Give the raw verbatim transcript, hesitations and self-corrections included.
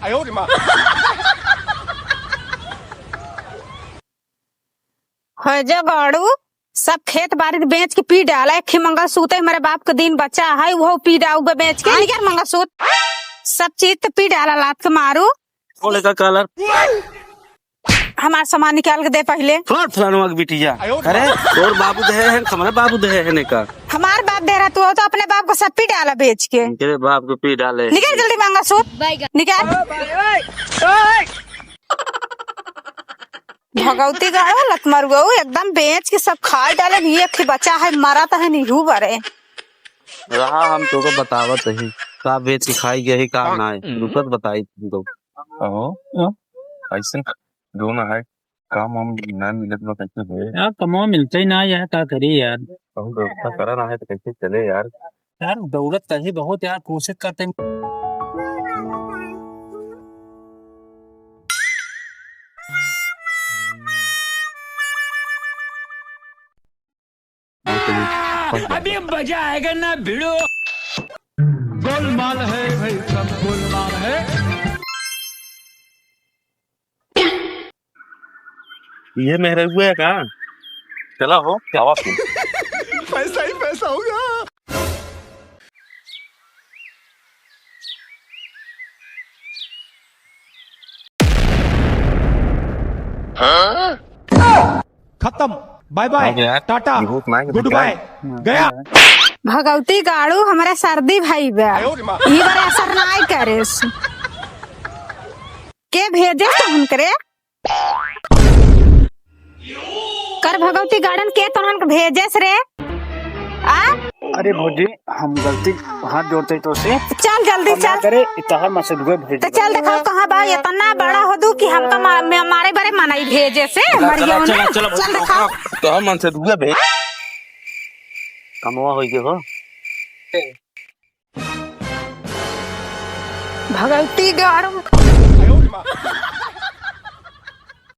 आयो रे माँ। है जो गाड़ू, सब खेत बारी बेच के पी डाला, एक ही मंगलसूत्र हमारे बाप के दिन बचा है, वो पी डाउबे बेच के। निकाल मंगलसूत्र, सब चीज तो पी डाला, लात के मारू। बोले का कलर? हमार सामान निकाल के दे पहिले। फलान फलानवा के बिटिया। अरे, तोर बाबू देहे है, हमारे बाबू देहे है ने का? हमार बाप दे रहा, तू हो तो अपने बाप को सब पी डाला बेच के। तेरे बाप को पी डाले। निकाल जल्दी मंगलसूत्र। निकाल। भगवती गाड़ो लतमरुआ, एकदम बेच के सब खाई डाले। ये एक बचा है, मरा तो है, निहू बरे। रहा, हम तोको बतावत ही, का बेच के खाई गई, का नाय, रुकत बताई तुमको। अहो, ऐसन क-, दोनों है, काम हम ना मिलत बा, कैसे होए? यार, कमवा मिलते ही ना, यार, का करी यार? बहुत व्यवस्था करा ना है, तो कैसे चले यार? यार, दौड़त तही बहुत यार, कोशिश करते। अभी मजा आएगा ना भिड़ो। गोलमाल है भाई, सब गोलमाल है। ये मेहररुआ है का? चला हो, क्या बात है? पैसा ही पैसा होगा। खत्म, bye bye, tata, goodbye, गया। भगवती गाड़ू, हमरा सर्दी भई बा। ई बार असर नाई करेस। के भेजे तो हम करे? कर भगवती गाड़न के तोहन के भेजेस रे? आ? अरे भौजी, हम गलती हाथ जोड़ते तो से। चल जल्दी चल। करे, इतहर में से दुए भेज तो चल देखाओ कहाँ बा, इतना बड़ा हो दू कि हमका मा-, मे-, मारे बरे मनई भेजे से, चला, मर चला, गयो चला, ना। चला, चल भौजी, देखाओ। तो हम मन से दुए भेज। कमवा होई के हो। भगवती गाड़ू।